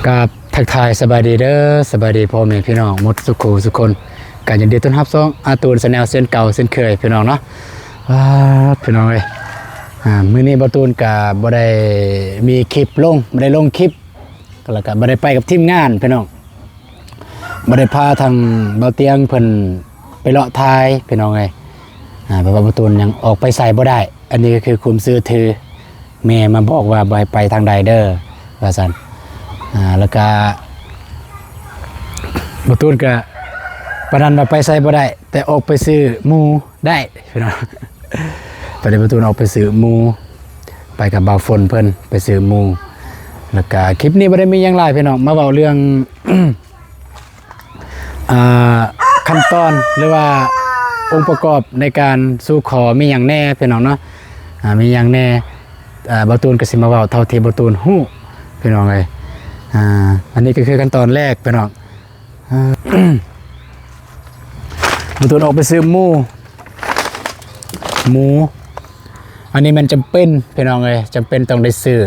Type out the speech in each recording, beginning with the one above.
ກາບທັກທາຍສະບາຍດີເດີ ສະບາຍດີພໍ່ແມ່ພີ່ນ້ອງໝົດສູ່ຄູ່ສູ່ຄົນ ກະຍິນດີຕ້ອນຮັບຊ່ອງອາຕູນ Channel ເຊັ່ນເກົ່າເຊັ່ນເຄີຍພີ່ນ້ອງເນາະ. ວ້າ ພີ່ນ້ອງເອີຍ ອາ ມື້ນີ້ບ່າວຕູນກະບໍ່ໄດ້ມີຄລິບລົງ ບໍ່ໄດ້ລົງຄລິບ ແລ້ວກະບໍ່ໄດ້ໄປກັບທີມງານພີ່ນ້ອງ ບໍ່ໄດ້ພາທາງບ່າວຕຽງເພິ່ນໄປເລາະຖ່າຍພີ່ນ້ອງເອີຍ. ອາ ເພາະວ່າບ່າວຕູນຍັງອອກໄປໃສບໍ່ໄດ້ ອັນນີ້ກໍຄືຄວາມຊື່ຖື ແມ່ມາບອກວ່າບໍ່ໃຫ້ໄປທາງໃດເດີ ວ່າຊັ້ນ. ອາ ແລ້ວກະບ່າວຕູນກະປານນັ້ນວ່າໄປໃສບໍ່ໄດ້ ແຕ່ອອກໄປຊື້ໝູ່ ໄດ້ພີ່ນ້ອງ ປະເດ ປະຕູນອອກໄປຊື້ໝູ່ ໄປກັບບ່າວຝົນເພິ່ນໄປຊື້ໝູ່. ແລ້ວກະຄລິບນີ້ບໍ່ໄດ້ມີຫຍັງຫຼາຍພີ່ນ້ອງ ມາເວົ້າເລື່ອງ ອາ ຂັ້ນຕອນ ຫຼືວ່າອົງປະກອບໃນການສູ່ຂໍມີຫຍັງແດ່ພີ່ນ້ອງເນາະ. ອາ ມີຫຍັງແດ່ ອາ ບ່າວຕູນກໍຊິມາເວົ້າເທົ່າທີ່ບ່າວຕູນຮູ້ພີ່ນ້ອງເອີຍ. ອາ ອັນນີ້ກໍຄືຂັ້ນຕອນແລກພີ່ນ້ອງ ອາ ບ່າວຕູນອອກໄປຊື້ໝູ່ ໝູ່ ອັນນີ້ແມ່ນຈຳເປັນພີ່ນ້ອງເອີຍ ຈຳເປັນຕ້ອງໄດ້ຊື້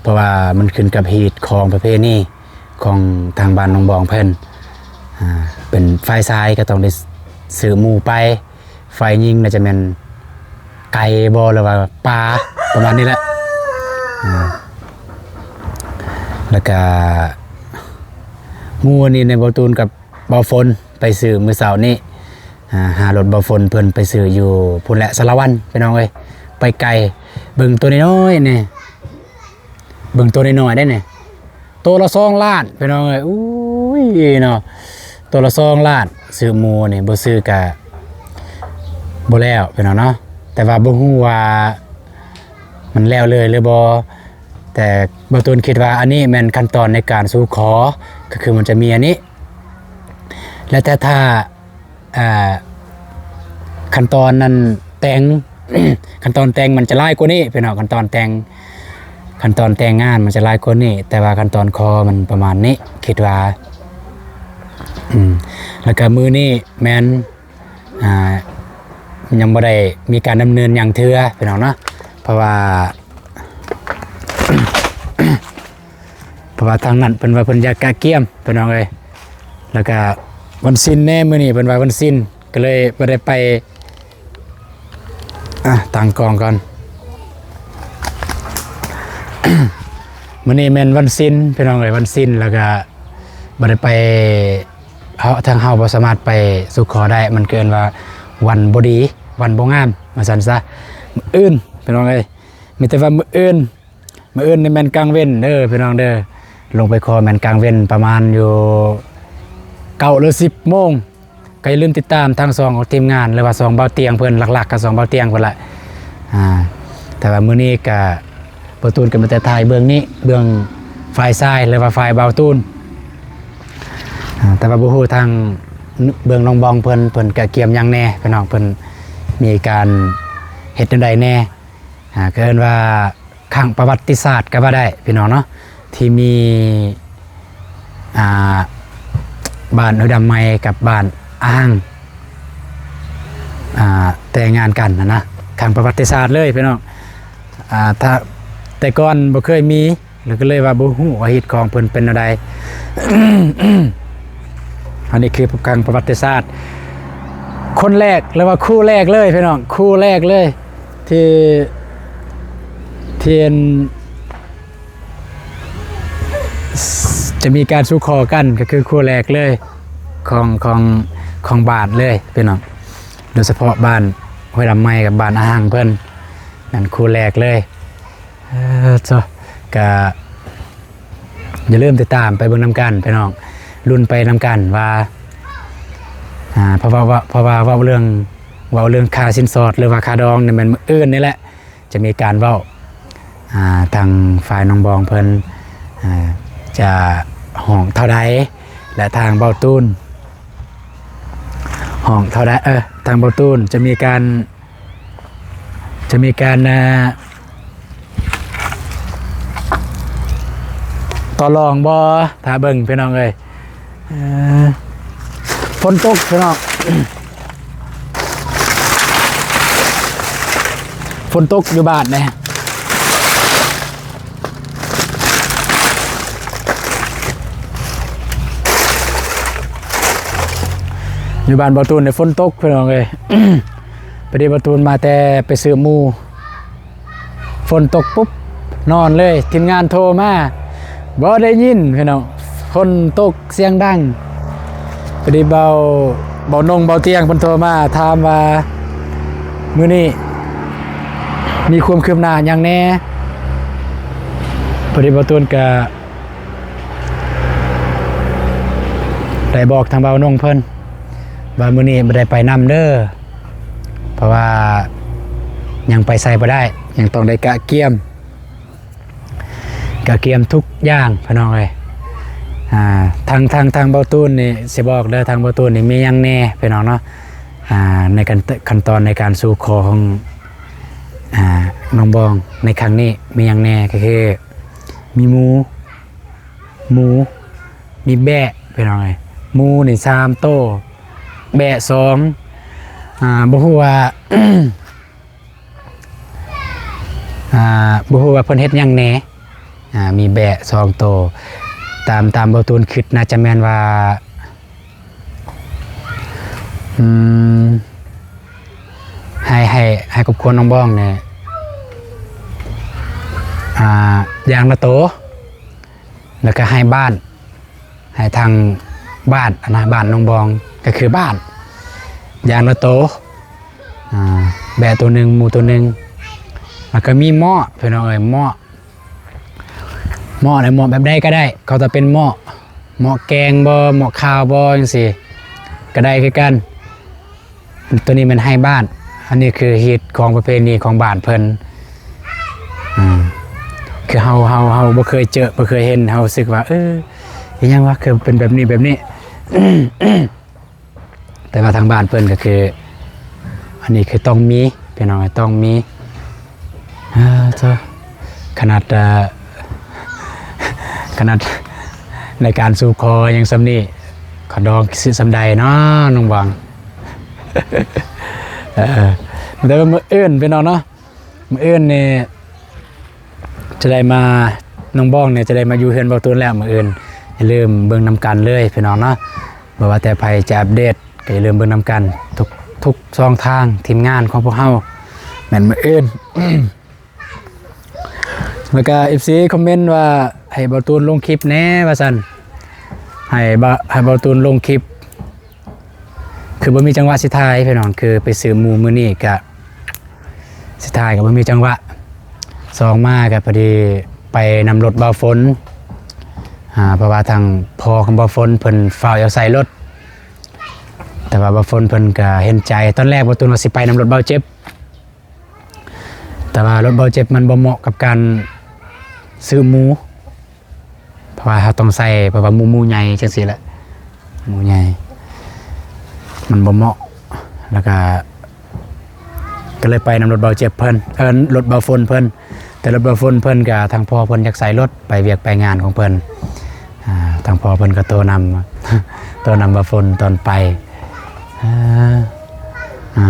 ເພາະວ່າມັນຂຶ້ນກັບຮີດຄອງປະເພນີຂອງທາງບ້ານໜອງບອງເພິ່ນ. ອາ ເປັນຝ່າຍຊາຍກໍຕ້ອງໄດ້ຊື້ໝູ່ໄປ ຝ່າຍຍິງໜ້າຈະແມ່ນໄກ່ບໍ ຫຼືວ່າປາ ປະມານນີ້ແຫຼະ. ອາ ແລ້ວກະໝູ່ອັນນີ້ໃນບ່າວຕູນກັບບ່າວຝົນໄປຊື້ມື້ເຊົ້ານີ້ ອາ ຫາລົດບ່າວຝົນເພິ່ນໄປຊື້ຢູ່ພຸ້ນແຫຼະ ສາລະວັນພີ່ນ້ອງເອີຍ ໄປໄກ. ເບິ່ງໂຕນ້ອຍໆນີ້ ເບິ່ງໂຕນ້ອຍໆໄດ້ນີ້ ໂຕລະສອງລ້ານພີ່ນ້ອງເອີຍ. ໂອ້ຍເນາະ ໂຕລະສອງລ້ານ ຊື້ໝູ່ນີ້ບໍ່ຊື້ກະບໍ່ແລ້ວພີ່ນ້ອງເນາະ. ແຕ່ວ່າບໍ່ຮູ້ວ່າມັນແລ້ວເລີຍຫຼືບໍ່ ແຕ່ບ່າວຕູນຄິດວ່າອັນນີ້ແມ່ນຂັ້ນຕອນໃນການສູ່ຂໍ ກໍຄືມັນຈະມີອັນນີ້ ແລະ ແຕ່ຖ້າ ອ່າ ຂັ້ນຕອນນັ້ນແຕ່ງ ຂັ້ນຕອນແຕ່ງມັນຈະຫຼາຍກວ່ານີ້ພີ່ນ້ອງ ຂັ້ນຕອນແຕ່ງ ຂັ້ນຕອນແຕ່ງງານມັນຈະຫຼາຍກວ່ານີ້ ແຕ່ວ່າຂັ້ນຕອນຂໍມັນປະມານນີ້ ຄິດວ່າ. ອືມ ແລ້ວກະມື້ນີ້ແມ່ນ ອ່າ ຍັງບໍ່ໄດ້ມີການດຳເນີນຫຍັງເທື່ອພີ່ນ້ອງເນາະ ເພາະວ່າ ເພາະວ່າທາງນັ້ນເພິ່ນວ່າເພິ່ນຢາກກະກຽມພີ່ນ້ອງເອີຍ. ແລ້ວກະວັນສິນແດ່ ມື້ນີ້ເພິ່ນວ່າວັນສິນ ກໍເລີຍບໍ່ໄດ້ໄປ. ອ່ະ ຕັ້ງກ້ອງກ່ອນ ມື້ນີ້ແມ່ນວັນສິນພີ່ນ້ອງເອີຍ ວັນສິນ ແລ້ວກະບໍ່ໄດ້ໄປ ເຮົາ ທາງເຮົາບໍ່ສາມາດໄປສູ່ຂໍໄດ້ ມັນເອີ້ນວ່າວັນບໍ່ດີ ວັນບໍ່ງາມ ວ່າຊັ້ນຊະ. ມື້ອື່ນພີ່ນ້ອງເອີຍ ມີແຕ່ວ່າມື້ອື່ນ ມື້ອື່ນນີ້ແມ່ນກາງເວັນເດີພີ່ນ້ອງເດີ ລົງໄປຂໍແມ່ນກາງເວັນປະມານຢູ່ເກົ້າຫຼືສິບໂມງ. ກໍຢ່າລືມຕິດຕາມທາງຊ່ອງຂອງທີມງານ ຫຼືວ່າຊ່ອງບ່າວຕຽງເພິ່ນ ຫຼັກໆກໍຊ່ອງບ່າວຕຽງເພິ່ນລະ. ອາ ແຕ່ວ່າມື້ນີ້ກະບ່າວຕູນກໍມີແຕ່ຖ່າຍເບື້ອງນີ້ ເບື້ອງຝ່າຍຊາຍ ຫຼືວ່າຝ່າຍບ່າວຕູນ. ອາ ແຕ່ວ່າບໍ່ຮູ້ທາງເບື້ອງນ້ອງບອງເພິ່ນ ເພິ່ນກະກຽມຫຍັງແດ່ພີ່ນ້ອງ ເພິ່ນມີການເຮັດແນວໃດແດ່. ອາ ກໍເອີ້ນວ່າຄັ້ງປະຫວັດຕິສາດກໍວ່າໄດ້ພີ່ນ້ອງເນາະ ທີ່ມີ ອ່າ ບ້ານຫ້ວຍດຳໃໝ່ກັບບ້ານອ່າງ ອ່າ ແຕ່ງງານກັນຫັ້ນນະ ຄັ້ງປະຫວັດຕິສາດເລີຍພີ່ນ້ອງ. ອາ ຖ້າແຕ່ກ່ອນບໍ່ເຄີຍມີ ແລ້ວກໍເລີຍວ່າບໍ່ຮູ້ວ່າຮີດຄອງເພິ່ນເປັນແນວໃດ. ອັນນີ້ຄືຄັ້ງປະຫວັດຕິສາດຄົນແລກ ຫຼືວ່າຄູ່ແລກເລີຍພີ່ນ້ອງ ຄູ່ແລກເລີຍ ທີ່ ທີ່ ຈະມີການສູ່ຂໍກັນ ກໍຄືຄູ່ແລກເລີຍ ຂອງ ຂອງ ຂອງບ້ານເລີຍພີ່ນ້ອງ ໂດຍສະເພາະບ້ານຫ້ວຍດຳໃໝ່ກັບບ້ານອາຮັງເພິ່ນ ນັ້ນຄູ່ແລກເລີຍ. ເອີ ໂທ້ ກະຢ່າລືມຕິດຕາມໄປເບິ່ງນຳກັນພີ່ນ້ອງ ລຸ້ນໄປນຳກັນວ່າ ອ່າ ເພາະວ່າ ເພາະວ່າເວົ້າເລື່ອງ ເວົ້າເລື່ອງຄ່າສິນສອດ ຫຼືວ່າຄ່າດອງນີ້ແມ່ນມື້ອື່ນນີ້ແຫຼະ ຈະມີການເວົ້າ ອ່າ ທາງຝ່າຍນ້ອງບອງເພິ່ນ ອ່າ ຈະຮ້ອງເທົ່າໃດ ແລະ ທາງເບົາຕູນຮ້ອງເທົ່າໃດ ເອີ ທາງເບົາຕູນຈະມີການ ຈະມີການ ອ່າ ຕໍ່ລອງບໍ່ ຖ້າເບິ່ງພີ່ນ້ອງເອີຍ. ເອີ ຝົນຕົກພີ່ນ້ອງ ຝົນຕົກຢູ່ບ້ານເດ້. ຢູ່ບ້ານບ່າວຕູນນີ້ຝົນຕົກພີ່ນ້ອງເອີຍ. ພໍດີບ່າວຕູນມາແຕ່ໄປຊື້ໝູ່ ຝົນຕົກປຸບນອນເລີຍ. ທີມງານໂທມາບໍ່ໄດ້ຍິນພີ່ນ້ອງ, ຝົນຕົກສຽງດັງ. ພໍດີບ່າວ ບ່າວນົງ ບ່າວຕຽງເພິ່ນໂທມາຖາມວ່າມື້ນີ້ມີຄວາມຄືບໜ້າຫຍັງແດ່. ພໍດີບ່າວຕູນກະ ໄດ້ບອກທາງບ່າວນົງເພິ່ນວ່າມື້ນີ້ບໍ່ໄດ້ໄປນຳເດີ ເພາະວ່າຍັງໄປໃສບໍ່ໄດ້ ຍັງຕ້ອງໄດ້ກະກຽມ ກະກຽມທຸກຢ່າງພີ່ນ້ອງເອີຍ. ອ່າ ທາງ ທາງ ທາງບ່າວຕູນນີ້ຊິບອກເດີ ທາງບ່າວຕູນນີ້ມີຫຍັງແດ່ພີ່ນ້ອງເນາະ. ອ່າ ໃນຂັ້ນ ຂັ້ນຕອນໃນການສູ່ຂໍຂອງ ອ່າ ນ້ອງບອງໃນຄັ້ງນີ້ມີຫຍັງແດ່ ກໍຄືມີໝູ່ ໝູ ມີແບ້ພີ່ນ້ອງເອີຍ. ໝູນີ້ສາມໂຕ ແບ້ສອງ ອ່າ ບໍ່ຮູ້ວ່າ ອ່າ ບໍ່ຮູ້ວ່າເພິ່ນເຮັດຫຍັງແດ່. ອ່າ ມີແບ້ສອງໂຕ ຕາມ ຕາມບ່າວຕູນຄິດໜ້າຈະແມ່ນວ່າ ອືມ ໃຫ້ ໃຫ້ ໃຫ້ຄອບຄົວນ້ອງບອງນີ້ ອ່າ ຢ່າງລະໂຕ ແລ້ວກໍໃຫ້ບ້ານ ໃຫ້ທາງບ້ານຫັ້ນນະ ບ້ານນ້ອງບອງ ກໍຄືບ້ານ ຢ່າງລະໂຕ ອ່າ ແບ້ໂຕໜຶ່ງ ໝູໂຕໜຶ່ງ ແລ້ວກໍມີເໝາະ ພີ່ນ້ອງເອີຍ ເໝາະ ເໝາະນະ ເໝາະແບບໃດກໍໄດ້ ເຂົາຈະເປັນເໝາະ ເໝາະແກງບໍ ເໝາະຂາວບໍ ຈັ່ງຊີ້ກໍໄດ້ຄືກັນ. ໂຕນີ້ແມ່ນໃຫ້ບ້ານ ອັນນີ້ຄືຮີດຄອງປະເພນີຂອງບ້ານເພິ່ນ. ອືມ ຄືເຮົາ ເຮົາ ເຮົາບໍ່ເຄີຍເຈີ ບໍ່ເຄີຍເຫັນ ເຮົາຮູ້ສຶກວ່າ ເອີ ອີຫຍັງວະ ຄືເປັນແບບນີ້ ແບບນີ້. ແຕ່ວ່າທາງບ້ານເພິ່ນກໍຄື ອັນນີ້ຄືຕ້ອງມີ ພີ່ນ້ອງ ຕ້ອງມີ. ເອີ ເຈົ້າ ຂະໜາດ ເອີ ຂະໜາດໃນການສູ່ຂໍຍັງສ່ຳນີ້ ຂໍດອງຊິສ່ຳໃດເນາະ ນ້ອງບອງ. ເອີ ແຕ່ວ່າມື້ອື່ນ ພີ່ນ້ອງເນາະ ມື້ອື່ນນີ້ຈະໄດ້ມາ ນ້ອງບອງນີ້ຈະໄດ້ມາຢູ່ເຮືອນບ່າວຕູນແລ້ວມື້ອື່ນ. ຢ່າລືມເບິ່ງນຳກັນເລີຍ ພີ່ນ້ອງເນາະ. ບໍ່ວ່າແຕ່ໃຜຈະອັບເດດ ກໍຢ່າລືມເບິ່ງນຳກັນ ທຸກ ທຸກຊ່ອງທາງ ທີມງານຂອງພວກເຮົາ ແມ່ນມື້ອື່ນ. ແລ້ວກໍ ເອັຟຊີ ຄອມເມັນວ່າໃຫ້ບ່າວຕູນລົງຄລິບແດ່ວ່າຊັ້ນ ໃຫ້ບ່າວ ໃຫ້ບ່າວຕູນລົງຄລິບ ຄືບໍ່ມີຈັງຫວະຊິຖ່າຍ ພີ່ນ້ອງ ຄືໄປຊື້ໝູ່ມື້ນີ້ກະ ຊິຖ່າຍກໍບໍ່ມີຈັງຫວະ. ສອງມາກໍພໍດີໄປນຳລົດບ່າວຝົນ ອ່າ ເພາະວ່າທາງພໍ່ຂອງບ່າວຝົນເພິ່ນຟ້າວຢາກໃສ່ລົດ ແຕ່ວ່າບ່າວຝົນເພິ່ນກໍເຫັນໃຈ. ຕອນແລກບ່າວຕູນວ່າຊິໄປນຳລົດບ່າວເຈັບ ແຕ່ວ່າລົດບ່າວເຈັບມັນບໍ່ເໝາະກັບການຊື້ໝູ ເພາະວ່າເຮົາຕ້ອງໃສ່ ເພາະວ່າໝູ ໝູໃຫຍ່ຈັ່ງຊີ້ແຫຼະ ໝູໃຫຍ່ ມັນບໍ່ເໝາະ ແລ້ວກະ ກໍເລີຍໄປນຳລົດບ່າວເຈັບເພິ່ນ ເອີ້ນ ລົດບ່າວຝົນເພິ່ນ. ແຕ່ລົດບ່າວຝົນເພິ່ນກະ ທາງພໍ່ເພິ່ນຢາກໃສ່ລົດໄປວຽກໄປງານຂອງເພິ່ນ ອ່າ ທາງພໍ່ເພິ່ນກໍໂທນຳ ໂທນຳບ່າວຝົນຕອນໄປ ອ່າ ອ່າ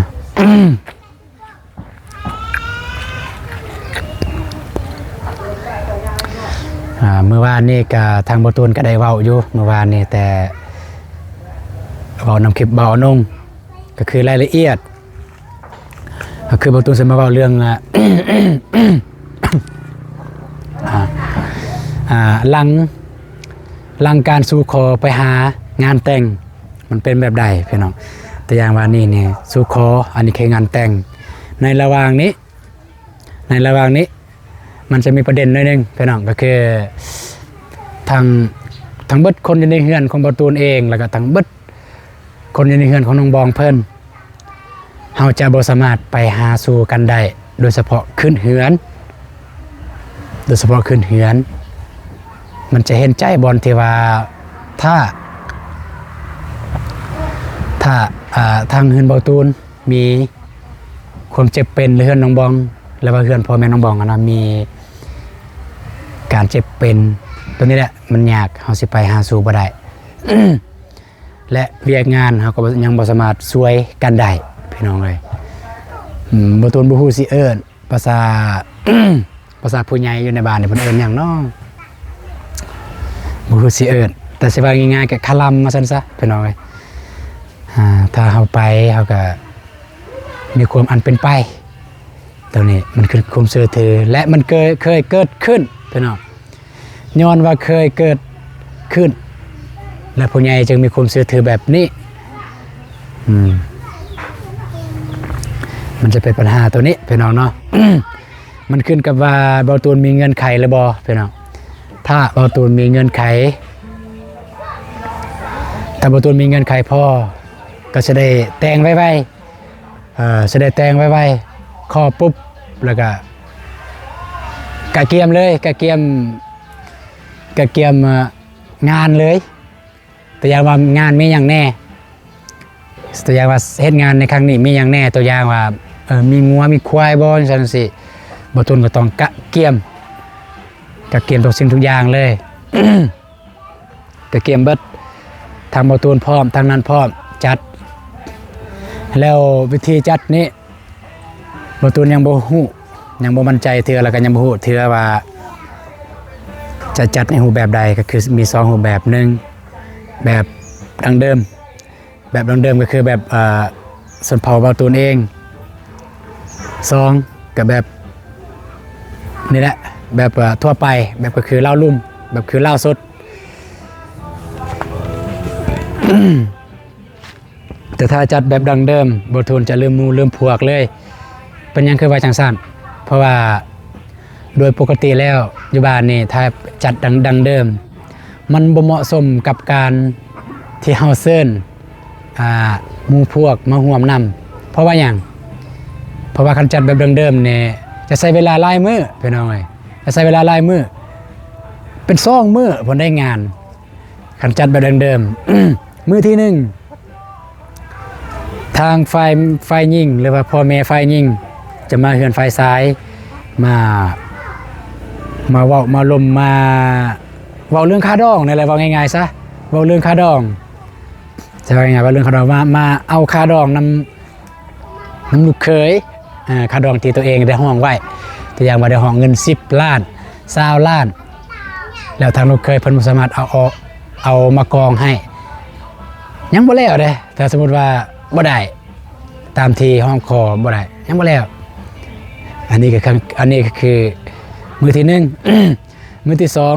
ອ່າ ມື້ວານນີ້ກະທາງບ່າວຕູນກະໄດ້ເວົ້າຢູ່ ມື້ວານນີ້ ແຕ່ເວົ້ານຳຄລິບບ່າວນົງ ກໍຄືລາຍລະອຽດ ກໍຄືບ່າວຕູນຊິມາເວົ້າເລື່ອງ ອ່າ ອ່າ ອ່າ ຫຼັງ ຫຼັງການສູ່ຂໍໄປຫາງານແຕ່ງ ມັນເປັນແບບໃດພີ່ນ້ອງ? ຕົວຢ່າງວ່ານີ້ນີ້ ສູ່ຂໍ ອັນນີ້ຄືງານແຕ່ງ ໃນລະຫວ່າງນີ້ ໃນລະຫວ່າງນີ້ ມັນຈະມີປະເດັນໜ້ອຍໜຶ່ງພີ່ນ້ອງ ກໍຄືທັງ ທັງເບິດຄົນຢູ່ໃນເຮືອນຂອງບ່າວຕູນເອງ ແລ້ວກໍທັງເບິດຄົນຢູ່ໃນເຮືອນຂອງນ້ອງບອງເພິ່ນ ເຮົາຈະບໍ່ສາມາດໄປຫາສູ່ກັນໄດ້ ໂດຍສະເພາະຂຶ້ນເຮືອນ ໂດຍສະເພາະຂຶ້ນເຮືອນ ມັນຈະເຫັນໃຈບ່ອນທີ່ວ່າ ຖ້າ ຖ້າ ອ່າ ທາງເຮືອນບ່າວຕູນມີຄວາມເຈັບເປັນ ຫຼື ເຮືອນນ້ອງບອງ ຫຼືວ່າເຮືອນພໍ່ແມ່ນ້ອງບອງຫັ້ນນະ ມີການເຈັບເປັນ ໂຕນີ້ແຫຼະມັນຍາກ ເຮົາຊິໄປຫາສູ່ບໍ່ໄດ້ ແລະ ວຽກງານເຮົາກໍຍັງບໍ່ສາມາດຊ່ວຍກັນໄດ້ ພີ່ນ້ອງເອີຍ. ອືມ ບ່າວຕູນບໍ່ຮູ້ຊິເອີ້ນ ພາສາ ພາສາຜູ້ໃຫຍ່ຢູ່ໃນບ້ານນີ້ເພິ່ນເອີ້ນຫຍັງເນາະ? ບໍ່ຮູ້ຊິເອີ້ນ ແຕ່ຊິວ່າງ່າຍໆກໍຄະລຳວ່າຊັ້ນຊະ ພີ່ນ້ອງເອີຍ. ອ່າ ຖ້າເຮົາໄປ ເຮົາກໍມີຄວາມອັນເປັນໄປ. ຕົວນີ້ມັນຄືຄວາມເຊື່ອຖື ແລະ ມັນເກີດ ເຄີຍເກີດຂຶ້ນ ພີ່ນ້ອງ. ຍ້ອນວ່າເຄີຍເກີດຂຶ້ນ ແລະ ຜູ້ໃຫຍ່ຈຶ່ງມີຄວາມເຊື່ອຖືແບບນີ້. ອືມ ມັນຈະເປັນບັນຫາຕົວນີ້ ພີ່ນ້ອງເນາະ. ມັນຂຶ້ນກັບວ່າເບົາຕູນມີເງື່ອນໄຂຫຼືບໍ່ ພີ່ນ້ອງ. ຖ້າເບົາຕູນມີເງື່ອນໄຂ ຖ້າເບົາຕູນມີເງື່ອນໄຂພໍ ກໍຈະໄດ້ແຕ່ງໄວໆ ເອີ ຊິໄດ້ແຕ່ງໄວໆ ຂໍປຸບ ແລ້ວກະກະກຽມເລີຍ ກະກຽມ ກະກຽມ ເອີ ງານເລີຍ. ຕົວຢ່າງວ່າງານມີຫຍັງແດ່ ຕົວຢ່າງວ່າເຮັດງານໃນຄັ້ງນີ້ມີຫຍັງແດ່ ຕົວຢ່າງວ່າ ເອີ ມີງົວມີຄວາຍບໍ່ ຈັ່ງຊັ້ນຈັ່ງຊີ້ ເບົາຕູນກໍຕ້ອງກະກຽມ ກະກຽມທຸກສິ່ງທຸກຢ່າງເລີຍ. ກະກຽມເບິດ ທັງເບົາຕູນພ້ອມ ທັງນັ້ນພ້ອມ ຈັດ. ແລ້ວວິທີຈັດນີ້ ເບົາຕູນຍັງບໍ່ຮູ້ ຍັງບໍ່ໝັ້ນໃຈເທື່ອ ແລ້ວກໍຍັງບໍ່ຮູ້ເທື່ອວ່າຈະຈັດໃນຮູບແບບໃດ. ກໍຄືມີສອງຮູບແບບ ໜຶ່ງ ແບບດັ້ງເດີມ ແບບດັ້ງເດີມກໍຄືແບບ ເອີ ຊົນເຜົ່າເບົາຕູນເອງ. ສອງ ກໍແບບນີ້ແຫຼະ ແບບ ເອີ ທົ່ວໄປ ແບບກໍຄືລາວລຸ່ມ ແບບຄືລາວສົດ. ແຕ່ຖ້າຈັດແບບດັ້ງເດີມ ເບົາຕູນຈະລືມໝູ່ລືມພວກເລີຍ. ເປັນຫຍັງຄືວ່າຈັ່ງຊັ້ນ? ເພາະວ່າໂດຍປົກກະຕິແລ້ວຢູ່ບ້ານນີ້ ຖ້າຈັດດັ່ງ ດັ່ງເດີມ ມັນບໍ່ເໝາະສົມກັບການທີ່ເຮົາເຊີນ ອ່າ ໝູ່ພວກມາຮ່ວມນຳ. ເພາະວ່າຫຍັງ? ເພາະວ່າຄັນຈັດແບບດັ້ງເດີມນີ້ ຈະໃຊ້ເວລາຫຼາຍມື້ ພີ່ນ້ອງເອີຍ ຈະໃຊ້ເວລາຫຼາຍມື້ ເປັນສອງມື້ພຸ້ນໄດ້ງານ ຄັນຈັດແບບດັ້ງເດີມ. ມື້ທີໜຶ່ງ ທາງຝ່າຍ ຝ່າຍຍິງ ຫຼືວ່າພໍ່ແມ່ຝ່າຍຍິງ ຈະມາເຮືອນຝ່າຍຊາຍ ມາ ມາເວົ້າມາລົມ ມາເວົ້າເລື່ອງຄ່າດອງນີ້ແຫຼະ ເວົ້າງ່າຍໆຊະ ເວົ້າເລື່ອງຄ່າດອງ ຈະວ່າງ່າຍໆ ເວົ້າເລື່ອງຄ່າດອງ ມາ ມາເອົາຄ່າດອງນຳ ນຳລູກເຂີຍ ເອີ ຄ່າດອງທີ່ຕົວເອງໄດ້ຮ້ອງໄວ້ ຕົວຢ່າງວ່າໄດ້ຮ້ອງເງິນສິບລ້ານ ຊາວລ້ານ ແລ້ວທາງລູກເຂີຍເພິ່ນບໍ່ສາມາດເອົາ ເອົາ ເອົາມາກອງໃຫ້ ຍັງບໍ່ແລ້ວເດ້. ຖ້າສົມມຸດວ່າບໍ່ໄດ້ຕາມທີ່ຮ້ອງຂໍ ບໍ່ໄດ້ ຍັງບໍ່ແລ້ວ. ອັນນີ້ກໍ ອັນນີ້ກໍຄືມື້ທີໜຶ່ງ. ມື້ທີສອງ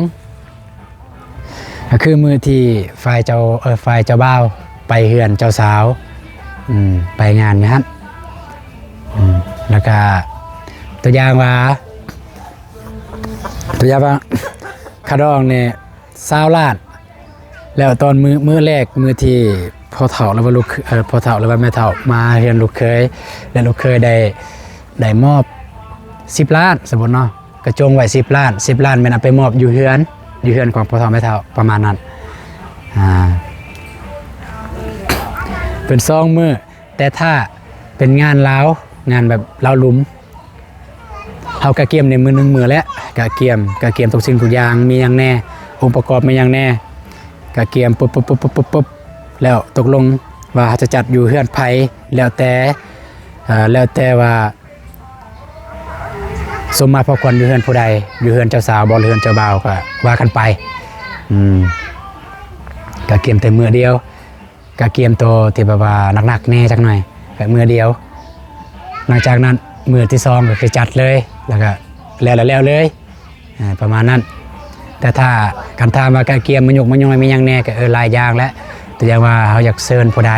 ກໍຄືມື້ທີ່ຝ່າຍເຈົ້າ ເອີ ຝ່າຍເຈົ້າບ່າວໄປເຮືອນເຈົ້າສາວ ອືມ ໄປງານຢູ່ຫັ້ນ ອືມ ແລ້ວກະຕົວຢ່າງວ່າ ຕົວຢ່າງວ່າຄ່າດອງນີ້ຊາວລ້ານ ແລ້ວຕອນມື້ ມື້ແລກ ມື້ທີ່ພໍ່ເຖົ້າ ຫຼືວ່າລູກ ເອີ ພໍ່ເຖົ້າ ຫຼືວ່າແມ່ເຖົ້າມາເຮືອນລູກເຂີຍ ແລະ ລູກເຂີຍໄດ້ ໄດ້ມອບສິບລ້ານ ສົມມຸດເນາະ ກະຈົ່ງໄວ້ສິບລ້ານ ສິບລ້ານແມ່ນເອົາໄປມອບຢູ່ເຮືອນ ຢູ່ເຮືອນຂອງພໍ່ເຖົ້າແມ່ເຖົ້າ ປະມານນັ້ນ ອ່າ ເປັນສອງມື້. ແຕ່ຖ້າເປັນງານລາວ ງານແບບລາວລຸ່ມ ເຮົາກະກຽມໃນມື້ໜຶ່ງມື້ແຫຼະ ກະກຽມ ກະກຽມທຸກສິ່ງທຸກຢ່າງ ມີຫຍັງແດ່ ອົງປະກອບມີຫຍັງແດ່ ກະກຽມປຶບໆໆໆ ແລ້ວຕົກລົງວ່າເຮົາຈະຈັດຢູ່ເຮືອນໃຜ ແລ້ວແຕ່ ເອີ ແລ້ວແຕ່ວ່າ ສົມມາພາຂວັນຢູ່ເຮືອນຜູ້ໃດ ຢູ່ເຮືອນເຈົ້າສາວບໍ ຫຼືເຮືອນເຈົ້າບ່າວ ກໍວ່າກັນໄປ ອືມ ກະກຽມແຕ່ມື້ດຽວ ກະກຽມໂຕທີ່ແບບວ່າໜັກໆແດ່ຈັກໜ່ອຍ ກະມື້ດຽວ. ຫຼັງຈາກນັ້ນມື້ທີສອງກໍຄືຈັດເລີຍ ແລ້ວກະແລ້ວ ແລ້ວເລີຍ ອ່າ ປະມານນັ້ນ. ແຕ່ຖ້າ ຄັນຖາມວ່າກະກຽມມາຍົກມາຍ້ອຍມີຫຍັງແດ່ ກໍ ເອີ ຫຼາຍຢ່າງແຫຼະ ຕົວຢ່າງວ່າເຮົາຢາກເຊີນຜູ້ໃດ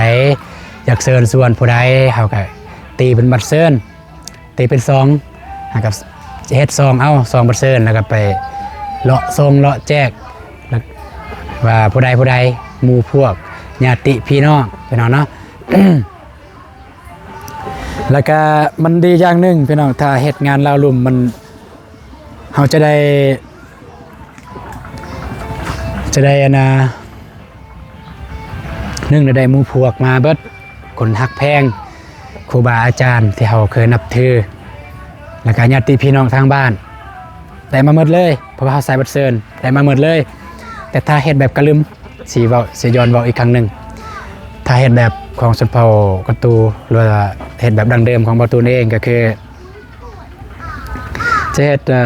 ຢາກເຊີນຊວນຜູ້ໃດ ເຮົາກໍຕີເປັນບັດເຊີນ ຕີເປັນຊອງ ເຮົາກໍເຮັດຊອງເອົາ ຊອງບັດເຊີນ ແລ້ວກໍໄປເລາະສົ່ງເລາະແຈກ ແລ້ວວ່າຜູ້ໃດຜູ້ໃດ ໝູ່ພວກ ຍາດຕິພີ່ນ້ອງ ພີ່ນ້ອງເນາະ. ແລ້ວກະມັນດີຢ່າງໜຶ່ງ ພີ່ນ້ອງ ຖ້າເຮັດງານລາວລຸ່ມ ມັນ ເຮົາຈະໄດ້ ຈະໄດ້ ອັນນ່າ ໜຶ່ງ ໄດ້ໝູ່ພວກມາເບິດ ຄົນຮັກແພງ ຄູບາອາຈານທີ່ເຮົາເຄີຍນັບຖື ແລ້ວກະຍາດຕິພີ່ນ້ອງທາງບ້ານ ໄດ້ມາໝົດເລີຍ ເພາະວ່າເຮົາໃສ່ບັດເຊີນ ໄດ້ມາໝົດເລີຍ. ແຕ່ຖ້າເຮັດແບບກະລຶມ ຊິເວົ້າ ຊິຍ້ອນເວົ້າອີກຄັ້ງໜຶ່ງ ຖ້າເຮັດແບບຂອງຊົນເຜົ່າກະຕູ ຫຼືວ່າເຮັດແບບດັ້ງເດີມຂອງບ່າວຕູນເອງ ກໍຄືຈະເຮັດ ເອີ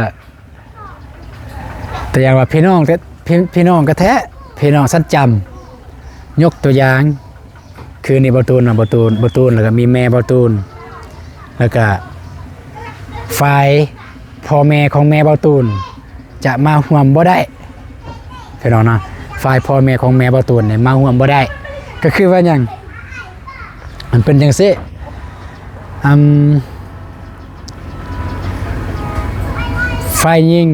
ຕົວຢ່າງວ່າພີ່ນ້ອງແທ້ ພີ່ ພີ່ນ້ອງແທ້ໆ ພີ່ນ້ອງຊັ້ນຈຳ ຍົກຕົວຢ່າງ ຄືນນີ້ບ່າວຕູນເນາະ ບ່າວຕູນ ບ່າວຕູນ ແລ້ວກໍມີແມ່ບ່າວຕູນ ແລ້ວກໍຝ່າຍພໍ່ແມ່ຂອງແມ່ບ່າວຕູນຈະມາຮ່ວມບໍ່ໄດ້ ພີ່ນ້ອງເນາະ ຝ່າຍພໍ່ແມ່ຂອງແມ່ບ່າວຕູນນີ້ມາຮ່ວມບໍ່ໄດ້ ກໍຄືວ່າຫຍັງ ມັນເປັນຈັ່ງຊີ້ ອຳ ຝ່າຍຍິງ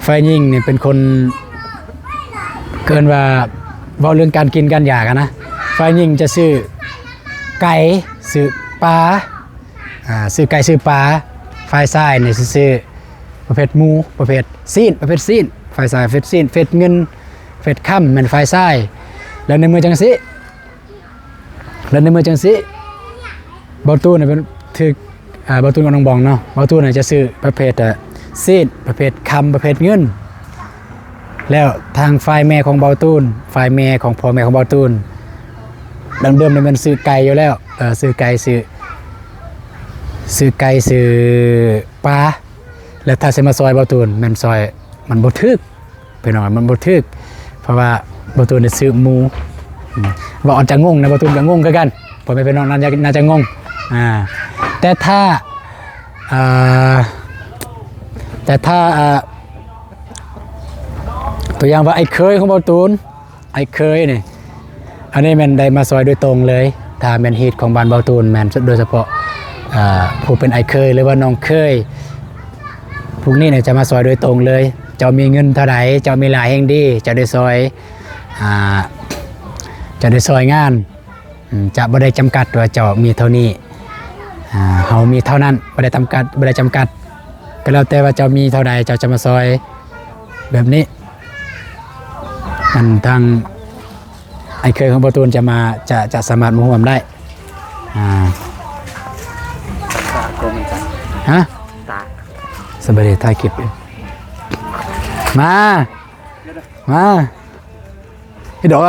ຝ່າຍຍິງນີ້ເປັນຄົນ ເອີ້ນວ່າ ເວົ້າເລື່ອງການກິນການຢາກະນະ ຝ່າຍຍິງຈະຊື້ໄກ່ ຊື້ປາ ອ່າ ຊື້ໄກ່ຊື້ປາ ຝ່າຍຊາຍນີ້ຊິຊື້ປະເພດໝູ ປະເພດຊີ້ນ ປະເພດຊີ້ນ ຝ່າຍຊາຍປະເພດຊີ້ນ ປະເພດເງິນ ປະເພດຄຳ ແມ່ນຝ່າຍຊາຍ ແລ້ວໃນເມື່ອຈັ່ງຊີ້ ແລ້ວໃນເມື່ອຈັ່ງຊີ້ ບ່າວຕູນນະເປັນຖືກ ອ່າ ບ່າວຕູນກັບນ້ອງບອງເນາະ ບ່າວຕູນນະຈະຊື້ປະເພດ ອ່າ ຊີ້ນ ປະເພດຄຳ ປະເພດເງິນ ແລ້ວທາງຝ່າຍແມ່ຂອງບ່າວຕູນ ຝ່າຍແມ່ຂອງພໍ່ແມ່ຂອງບ່າວຕູນ ດັ້ງເດີມນີ້ແມ່ນຊື້ໄກ່ຢູ່ແລ້ວ ເອີ ຊື້ໄກ່ ຊື້ ຊື້ໄກ່ ຊື້ປາ ແລ້ວຖ້າຊິມາຊ່ອຍບ່າວຕູນ ແມ່ນຊ່ອຍ ມັນບໍ່ຖືກ ພີ່ນ້ອງ ມັນບໍ່ຖືກ ເພາະວ່າບ່າວຕູນໄດ້ຊື້ໝູ ອືມ ເວົ້າອາດຈະງົງນະ ບ່າວຕູນກໍງົງຄືກັນ ພໍ່ແມ່ພີ່ນ້ອງໜ້າຈະ ໜ້າຈະງົງ ອ່າ ແຕ່ຖ້າ ອ່າ ແຕ່ຖ້າ ອ່າ ຕົວຢ່າງວ່າອ້າຍເຂີຍຂອງບ່າວຕູນ ອ້າຍເຂີຍນີ້ ອັນນີ້ແມ່ນໄດ້ມາຊ່ອຍໂດຍຕົງເລີຍ ຖ້າແມ່ນຮີດຂອງບ້ານບ່າວຕູນ ແມ່ນໂດຍສະເພາະ ເອີ ຜູ້ເປັນອ້າຍເຂີຍ ຫຼືວ່ານ້ອງເຂີຍ ພວກນີ້ນີ້ຈະມາຊ່ອຍໂດຍຕົງເລີຍ ເຈົ້າມີເງິນເທົ່າໃດ ເຈົ້າມີຫຼາຍແຮ່ງດີ ເຈົ້າໄດ້ຊ່ອຍ ອ່າ ເຈົ້າໄດ້ຊ່ອຍງານ ອືມ ຈະບໍ່ໄດ້ຈຳກັດວ່າເຈົ້າມີເທົ່ານີ້ ອ່າ ເຮົາມີເທົ່ານັ້ນ ບໍ່ໄດ້ຈຳກັດ ບໍ່ໄດ້ຈຳກັດ ກໍແລ້ວແຕ່ວ່າເຈົ້າມີເທົ່າໃດ ເຈົ້າຈະມາຊ່ອຍ ແບບນີ້ ອັນທາງອ້າຍເຂີຍຂອງບ່າວຕູນຈະມາ ຈະ ຈະສາມາດມາຮ່ວມໄດ້ ອ່າ ຕາໂກມັນຈັນ ຮະ? ຕາ ສະບາຍດີ ຖ່າຍຄລິບຢູ່ ມາ ມາ ອີດອກ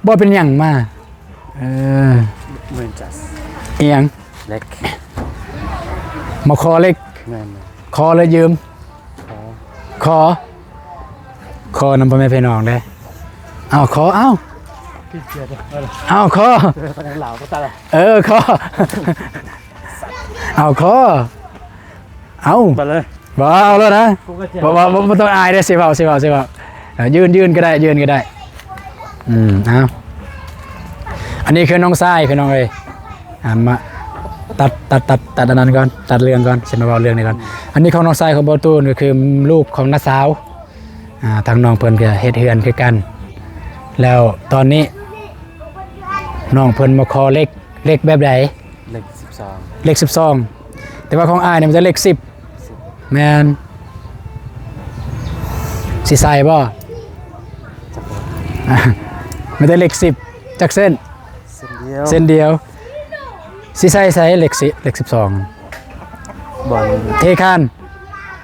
ບໍ່ເປັນຫຍັງ ມາ ເອີ ເໝືອນຈັດ ອີຫຍັງ? ເຫຼັກ ມາຂໍເຫຼັກ ແມ່ນໆ ຂໍແລ້ວຢືມ ຂໍ ຂໍ ຂໍນຳພໍ່ແມ່ພີ່ນ້ອງເດ້ ເອົາ ຂໍ ເອົາ ເອົາ ຂໍ ເອີ ຂໍ ເອົາ ຂໍ ເອົາ ມາເລີຍ ບໍ່ ເອົາໂລດນະ ບໍ່ ບໍ່ ບໍ່ ບໍ່ຕ້ອງອາຍເດ້ ຊິເວົ້າ ຊິເວົ້າ ຊິເວົ້າ ເອີ ຢືນ ຢືນກໍໄດ້ ຢືນກໍໄດ້ ອືມ ເອົາ ອັນນີ້ຄືນ້ອງຊາຍ ພີ່ນ້ອງເອີຍ ອ່າ ມາ ຕັດ ຕັດ ຕັດ ຕັດອັນນັ້ນກ່ອນ ຕັດເລື່ອງກ່ອນ ຊິມາເວົ້າເລື່ອງນີ້ກ່ອນ ອັນນີ້ຂອງນ້ອງຊາຍຂອງບ່າວຕູນ ກໍຄືລູກຂອງນ້າສາວ ອ່າ ທາງນ້ອງເພິ່ນກໍເຮັດເຮືອນຄືກັນ ແລ້ວຕອນນີ້ນ້ອງເພິ່ນມາຂໍເຫຼັກ ເຫຼັກແບບໃດ? ເຫຼັກສິບສອງ ເຫຼັກສິບສອງ ແຕ່ວ່າຂອງອ້າຍນີ້ມັນຈະເຫຼັກສິບ ສິບ ແມ່ນ ຊິໃສ່ບໍ່? ຈັກບໍ່ ມີແຕ່ເຫຼັກສິບ ຈັກເສັ້ນ? ເສັ້ນດຽວ ເສັ້ນດຽວ ຊິໃສ່ໃສເຫຼັກສິບ ເຫຼັກສິບສອງ ບ່ອນ ເທຄານ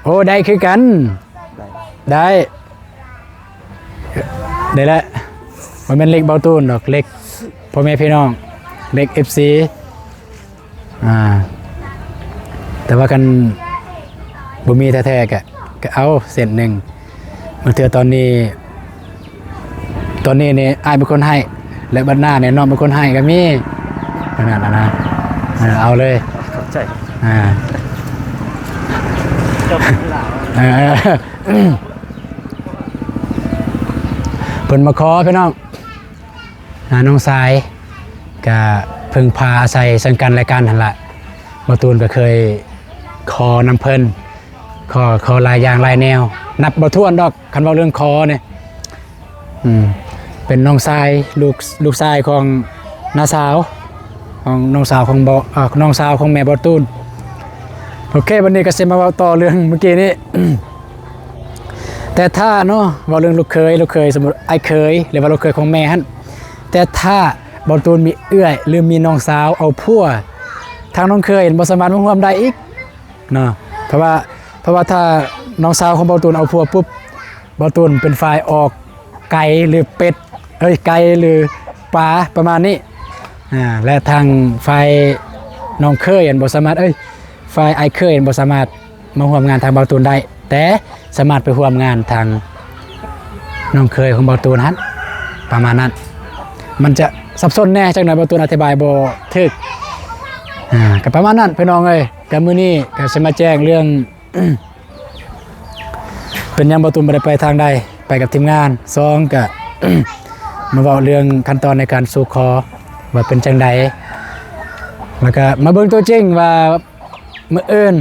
ໂອ້ ໄດ້ຄືກັນ ໄດ້ ໄດ້ ໄດ້ແຫຼະ ບໍ່ແມ່ນເຫຼັກບ່າວຕູນດອກ ເຫຼັກພໍ່ແມ່ພີ່ນ້ອງ ເຫຼັກເອັຟຊີ ອ່າ ແຕ່ວ່າຄັນບໍ່ມີແທ້ໆ ກະ ກະເອົາເສັ້ນໜຶ່ງ ບາງເທື່ອຕອນນີ້ ຕອນນີ້ນີ້ອ້າຍເປັນຄົນໃຫ້ ແລະ ບັດໜ້ານີ້ນ້ອງເປັນຄົນໃຫ້ກໍມີ ຂະໜາດນັ້ນນະ ເອີ ເອົາເລີຍ ຂອບໃຈ ອ່າ ເອີ ເພິ່ນມາຂໍພີ່ນ້ອງ ອ່າ ນ້ອງຊາຍ ກະເພິ່ງພາອາໄສເຊິ່ງກັນແລະກັນຫັ້ນລະ ບ່າວຕູນກໍເຄີຍຂໍນຳເພິ່ນ ຂໍ ຂໍຫຼາຍຢ່າງຫຼາຍແນວ ນັບບໍ່ຖ້ວນດອກ ຄັນເວົ້າເລື່ອງຂໍນີ້ ອືມ ເປັນນ້ອງຊາຍ ລູກ ລູກຊາຍຂອງນ້າສາວ ຂອງນ້ອງສາວຂອງ ເອີ ນ້ອງສາວຂອງແມ່ບ່າວຕູນ ໂອເຄ ບັດນີ້ກໍຊິມາເວົ້າຕໍ່ເລື່ອງມື້ກີ້ນີ້ ແຕ່ຖ້າເນາະ ເວົ້າເລື່ອງລູກເຂີຍ ລູກເຂີຍ ສົມມຸດອ້າຍເຂີຍ ຫຼືວ່າລູກເຂີຍຂອງແມ່ຫັ້ນ ແຕ່ຖ້າບ່າວຕູນມີເອື້ອຍ ຫຼື ມີນ້ອງສາວເອົາຜົວ ທາງນ້ອງເຂີຍບໍ່ສາມາດມາຮ່ວມໄດ້ອີກເນາະ ເພາະວ່າ ເພາະວ່າຖ້ານ້ອງສາວຂອງບ່າວຕູນເອົາຜົວປຸບ ບ່າວຕູນເປັນຝ່າຍອອກໄກ່ ຫຼື ເປັດ ເອີຍ ໄກ່ ຫຼື ປາ ປະມານນີ້ ອ່າ ແລະ ທາງຝ່າຍນ້ອງເຂີຍຫັ້ນບໍ່ສາມາດ ເອີຍ ຝ່າຍອ້າຍເຂີຍຫັ້ນບໍ່ສາມາດ ມາຮ່ວມງານທາງບ່າວຕູນໄດ້ ແຕ່ສາມາດໄປຮ່ວມງານທາງນ້ອງເຂີຍຂອງບ່າວຕູນຫັ້ນ ປະມານນັ້ນ ມັນຈະສັບສົນແດ່ຈັກໜ່ອຍ ບໍ່ຕູນອະທິບາຍບໍ່ຖືກ. ອ່າ ກໍປະມານນັ້ນພີ່ນ້ອງເອີຍ. ກໍມື້ນີ້ກໍຊິມາແຈ້ງເລື່ອງ ເປັນຫຍັງບໍ່ຕູນບໍ່ໄດ້ໄປທາງໃດ ໄປກັບທີມງານ. ສອງ ກະ ມາເວົ້າເລື່ອງຂັ້ນຕອນໃນການສູ່ຂໍວ່າເປັນຈັ່ງໃດ ແລ້ວກະມາເບິ່ງຕົວຈິງວ່າມື້ອື່ນ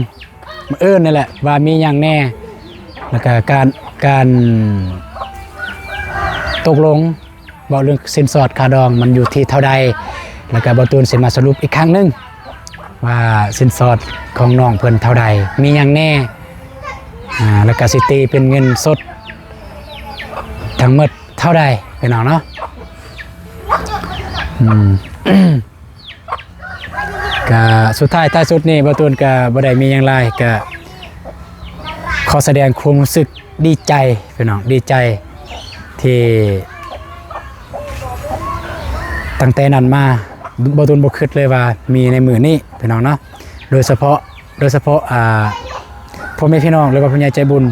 ມື້ອື່ນນີ້ແຫຼະວ່າມີຫຍັງແດ່ ແລ້ວກະການ ການຕົກລົງ ເວົ້າເລື່ອງສິນສອດຄ່າດອງມັນຢູ່ທີ່ເທົ່າໃດ ແລ້ວກະບໍ່ຕູນຊິມາສະຫຼຸບອີກຄັ້ງໜຶ່ງ ວ່າສິນສອດຂອງນ້ອງເພິ່ນເທົ່າໃດ ມີຫຍັງແດ່ ອ່າ ແລ້ວກະຊິຕີເປັນເງິນສົດທັງໝົດເທົ່າໃດພີ່ນ້ອງເນາະ. ອືມ ກະສຸດທ້າຍທ້າຍສຸດນີ້ ບໍ່ຕູນກະບໍ່ໄດ້ມີຫຍັງຫຼາຍ ກະຂໍສະແດງຄວາມຮູ້ສຶກ ດີໃຈພີ່ນ້ອງ ດີໃຈທີ່ຕັ້ງແຕ່ນັ້ນມາ ບໍ່ຕູນບໍ່ຄິດເລີຍວ່າມີໃນມື້ນີ້ພີ່ນ້ອງເນາະ. ໂດຍສະເພາະ ໂດຍສະເພາະ ອ່າ ພໍ່ແມ່ພີ່ນ້ອງ ຫຼືວ່າຜູ້ໃຫຍ່ໃຈບຸນ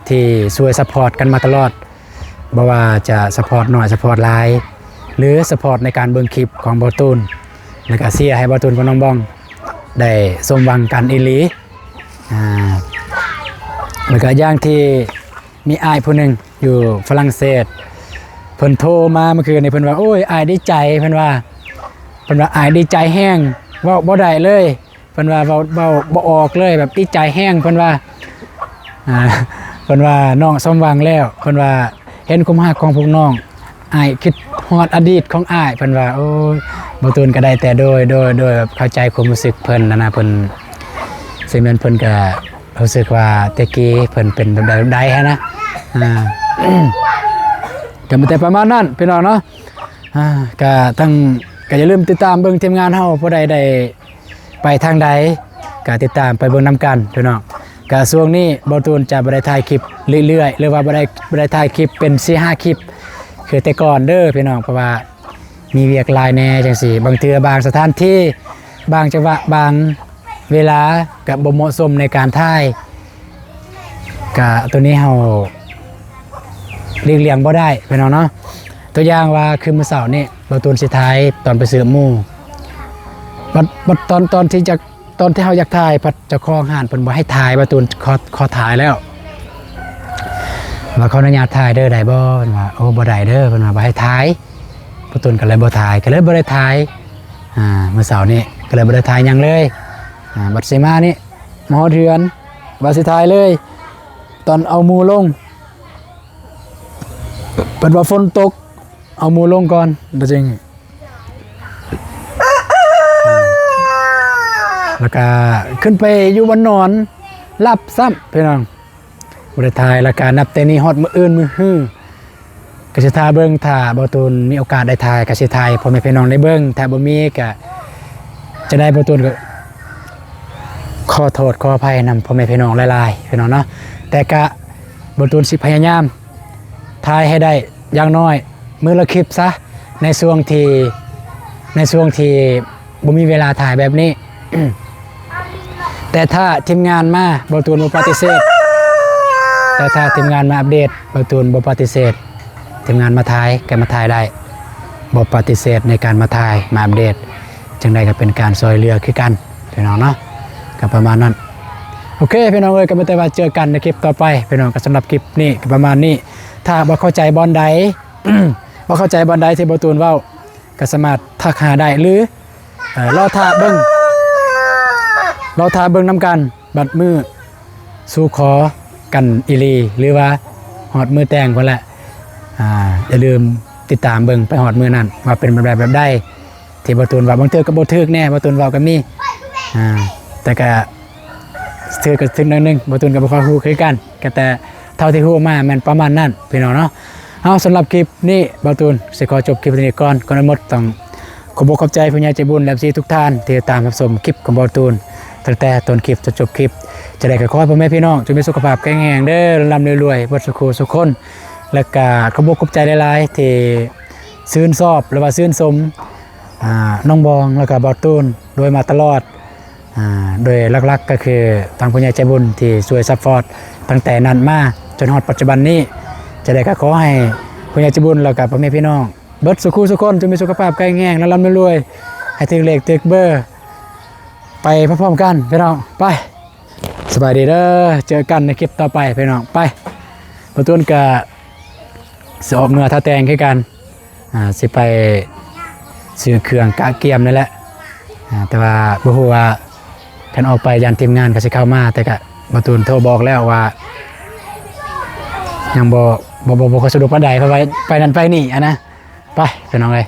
ທີ່ຊ່ວຍຊັບພອດກັນມາຕະຫຼອດ ບໍ່ວ່າຈະຊັບພອດໜ້ອຍ ຊັບພອດຫຼາຍ ຫຼື ຊັບພອດໃນການເບິ່ງຄລິບຂອງບໍ່ຕູນ ແລ້ວກະເຊຍໃຫ້ບໍ່ຕູນກັບນ້ອງບອງໄດ້ສົມຫວັງກັນອີ່ຫຼີ. ອ່າ ແລ້ວກະຢ່າງທີ່ມີອ້າຍຜູ້ໜຶ່ງຢູ່ຝຣັ່ງເສດ ເພິ່ນໂທມາເມື່ອຄືນນີ້ ເພິ່ນວ່າ ໂອ້ຍ ອ້າຍດີໃຈ ເພິ່ນວ່າ ເພິ່ນວ່າ ອ້າຍດີໃຈແຮງ ເວົ້າບໍ່ໄດ້ເລີຍ ເພິ່ນວ່າ ເວົ້າ ເວົ້າບໍ່ອອກເລີຍ ແບບດີໃຈແຮງ ເພິ່ນວ່າ ອ່າ ເພິ່ນວ່າ ນ້ອງສົມຫວັງແລ້ວ ເພິ່ນວ່າ ເຫັນຄວາມຮັກຂອງພວກນ້ອງ ອ້າຍຄິດຮອດອະດີດຂອງອ້າຍ ເພິ່ນວ່າ. ໂອ້ຍ ບໍ່ຕູນກໍໄດ້ແຕ່ໂດຍ ໂດຍ ໂດຍ ແບບເຂົ້າໃຈຄວາມຮູ້ສຶກເພິ່ນຫັ້ນນະ ເພິ່ນ ຊິແມ່ນເພິ່ນກໍຮູ້ສຶກວ່າແຕ່ກີ້ເພິ່ນເປັນແບບໃດ ແບບໃດຫັ້ນນະ. ອ່າ ກໍມີແຕ່ປະມານນັ້ນພີ່ນ້ອງເນາະ. ອ່າ ກໍທັງ ກໍຢ່າລືມຕິດຕາມເບິ່ງທີມງານເຮົາ ຜູ້ໃດໄດ້ ໄປທາງໃດກໍຕິດຕາມໄປເບິ່ງນຳກັນພີ່ນ້ອງ. ກໍຊ່ວງນີ້ບໍ່ຕູນຈະບໍ່ໄດ້ຖ່າຍຄລິບເລື້ອຍໆ ຫຼືວ່າບໍ່ໄດ້ ບໍ່ໄດ້ຖ່າຍຄລິບເປັນສີ່ຫ້າຄລິບຄືແຕ່ກ່ອນເດີພີ່ນ້ອງ ເພາະວ່າມີວຽກຫຼາຍແດ່ຈັ່ງຊີ້ ບາງເທື່ອບາງສະຖານທີ່ ບາງຈັງຫວະ ບາງເວລາກໍບໍ່ເໝາະສົມໃນການຖ່າຍ. ກະໂຕນີ້ເຮົາຫຼີກລ່ຽງບໍ່ໄດ້ພີ່ນ້ອງເນາະ. ຕົວຢ່າງວ່າຄືມື້ເຊົ້ານີ້ ບ່າວຕູນຊິຖ່າຍຕອນໄປຊື້ໝູ່ ບັດ ບັດຕອນ ຕອນທີ່ຈະ ຕອນທີ່ເຮົາຢາກຖ່າຍ ພັດເຈົ້າຂອງຮ້ານເພິ່ນບໍ່ໃຫ້ຖ່າຍ ບ່າວຕູນຂໍ ຂໍຖ່າຍແລ້ວ ວ່າຂໍອະນຸຍາດຖ່າຍເດີ ໄດ້ບໍ່? ເພິ່ນວ່າ ໂອ້ ບໍ່ໄດ້ເດີ ເພິ່ນວ່າບໍ່ໃຫ້ຖ່າຍ. ບ່າວຕູນກໍເລີຍບໍ່ຖ່າຍ ກໍເລີຍບໍ່ໄດ້ຖ່າຍ ອ່າ ມື້ເຊົ້ານີ້ກໍເລີຍບໍ່ໄດ້ຖ່າຍຫຍັງເລີຍ. ອ່າ ບັດຊິມານີ້ ມາຮອດເຮືອນ ວ່າຊິຖ່າຍເລີຍ ຕອນເອົາໝູ່ລົງ ເພິ່ນວ່າຝົນຕົກ ເອົາໝູ່ລົງກ່ອນ ແລ້ວຈຶ່ງ ແລ້ວກະຂຶ້ນໄປຢູ່ບ່ອນນອນ ຫຼັບຊ້ຳພີ່ນ້ອງ ບໍ່ໄດ້ຖ່າຍ. ແລ້ວກະນັບແຕ່ນີ້ຮອດມື້ອື່ນມື້ຮື ກໍຊິຖ້າເບິ່ງ ຖ້າບ່າວຕູນມີໂອກາດໄດ້ຖ່າຍ ກໍຊິຖ່າຍໃຫ້ພໍ່ແມ່ພີ່ນ້ອງໄດ້ເບິ່ງ. ຖ້າບໍ່ມີກໍ ຈັ່ງໃດບ່າວຕູນກໍຂໍໂທດຂໍອະໄພນຳພໍ່ແມ່ພີ່ນ້ອງຫຼາຍໆ ພີ່ນ້ອງເນາະ. ແຕ່ກະບ່າວຕູນຊິພະຍາຍາມຖ່າຍໃຫ້ໄດ້ຢ່າງໜ້ອຍມື້ລະຄລິບຊະ ໃນຊ່ວງທີ່ ໃນຊ່ວງທີ່ ບໍ່ມີເວລາຖ່າຍແບບນີ້ ແຕ່ຖ້າທີມງານມາ ບ່າວຕູນບໍ່ປະຕິເສດ ແຕ່ຖ້າທີມງານມາອັບເດດ ບ່າວຕູນບໍ່ປະຕິເສດ. ທີມງານມາຖ່າຍກໍມາຖ່າຍໄດ້ ບໍ່ປະຕິເສດໃນການມາຖ່າຍ ມາອັບເດດ. ຈັ່ງໃດກໍເປັນການຊ່ອຍເຫຼືອຄືກັນພີ່ນ້ອງເນາະ. ກໍປະມານນັ້ນ ໂອເຄພີ່ນ້ອງເອີຍ ກໍມີແຕ່ວ່າເຈີກັນໃນຄລິບຕໍ່ໄປພີ່ນ້ອງ. ກໍສຳລັບຄລິບນີ້ກໍປະມານນີ້. ຖ້າຫາກວ່າເຂົ້າໃຈບ່ອນໃດ ບໍ່ເຂົ້າໃຈບ່ອນໃດທີ່ບ່າວຕູນເວົ້າ ກໍສາມາດທັກຫາໄດ້ ຫຼື ເອີ ລໍຖ້າເບິ່ງ ລໍຖ້າເບິ່ງນຳກັນ ບັດມື້ສູ່ຂໍກັນອີ່ຫຼີ ຫຼືວ່າຮອດມື້ແຕ່ງພຸ້ນແຫຼະ. ອ່າ ຢ່າລືມຕິດຕາມເບິ່ງໄປຮອດມື້ນັ້ນ ວ່າເປັນແບບໃດແບບໃດ ທີ່ບ່າວຕູນເວົ້າ. ບາງເທື່ອກໍບໍ່ຖືກແດ່ ບ່າວຕູນເວົ້າກໍມີ ອ່າ ແຕ່ກໍ ຖືກກໍຖືກໜ້ອຍໜຶ່ງ ບ່າວຕູນກໍບໍ່ຄ່ອຍຮູ້ຄືກັນ ກໍແຕ່ເທົ່າທີ່ຮູ້ມາແມ່ນປະມານນັ້ນພີ່ນ້ອງເນາະ. ເອົາ ສຳລັບຄລິບນີ້ ບ່າວຕູນຊິຂໍຈົບຄລິບເທົ່ານີ້ກ່ອນ. ກ່ອນອື່ນໝົດຕ້ອງຂອບອົກຂອບໃຈຜູ້ໃຫຍ່ໃຈບຸນ ແລະ ເອັຟຊີທຸກທ່ານທີ່ຕິດຕາມຮັບຊົມຄລິບຂອງບ່າວຕູນ ຕັ້ງແຕ່ຕົ້ນຄລິບຈົນຈົບຄລິບ. ຈັ່ງໃດກໍຂໍໃຫ້ພໍ່ແມ່ພີ່ນ້ອງຈົ່ງມີສຸຂະພາບແຂງແຮງເດີ ລ່ຳໆລວຍໆ ເບິດສູ່ຄູ່ສູ່ຄົນ. ແລະ ກໍຂອບອົກຂອບໃຈຫຼາຍໆ ທີ່ຊື່ນຊອບ ຫຼືວ່າຊື່ນຊົມ ອ່າ ນ້ອງບອງ ແລ້ວກໍບ່າວຕູນໂດຍມາຕະຫຼອດ. ອ່າ ໂດຍຫຼັກໆກໍຄືທາງຜູ້ໃຫຍ່ໃຈບຸນທີ່ຊ່ວຍຊັບພອດຕັ້ງແຕ່ນັ້ນມາຈົນຮອດປັດຈຸບັນນີ້. ຈັ່ງໃດກໍຂໍໃຫ້ຜູ້ໃຫຍ່ໃຈບຸນ ແລ້ວກໍພໍ່ແມ່ພີ່ນ້ອງ ເບິດສູ່ຄູ່ສູ່ຄົນ ຈົ່ງມີສຸຂະພາບແຂງແຮງ ແລະ ລ່ຳລວຍ ໃຫ້ຖືກເລກຖືກເບີ ໄປພ້ອມໆກັນພີ່ນ້ອງ. ໄປ ສະບາຍດີເດີ ເຈີກັນໃນຄລິບຕໍ່ໄປພີ່ນ້ອງ. ໄປ ບ່າວຕູນກະຊິອອກເມືອທ່າແຕ່ງຄືກັນ ອ່າ ຊິໄປຊື້ເຄື່ອງກະກຽມນີ້ແຫຼະ ອ່າ ແຕ່ວ່າບໍ່ຮູ້ວ່າ ຄັນອອກໄປຢ້ານທີມງານກໍຊິເຂົ້າມາ ແຕ່ກະບ່າວຕູນໂທບອກແລ້ວວ່າ ຍັງບໍ່ ບໍ່ ບໍ່ ບໍ່ຄ່ອຍສະດວກປານໃດ ເພາະວ່າໄປນັ້ນໄປນີ້ຫັ້ນນະ. ໄປພີ່ນ້ອງເອີຍ.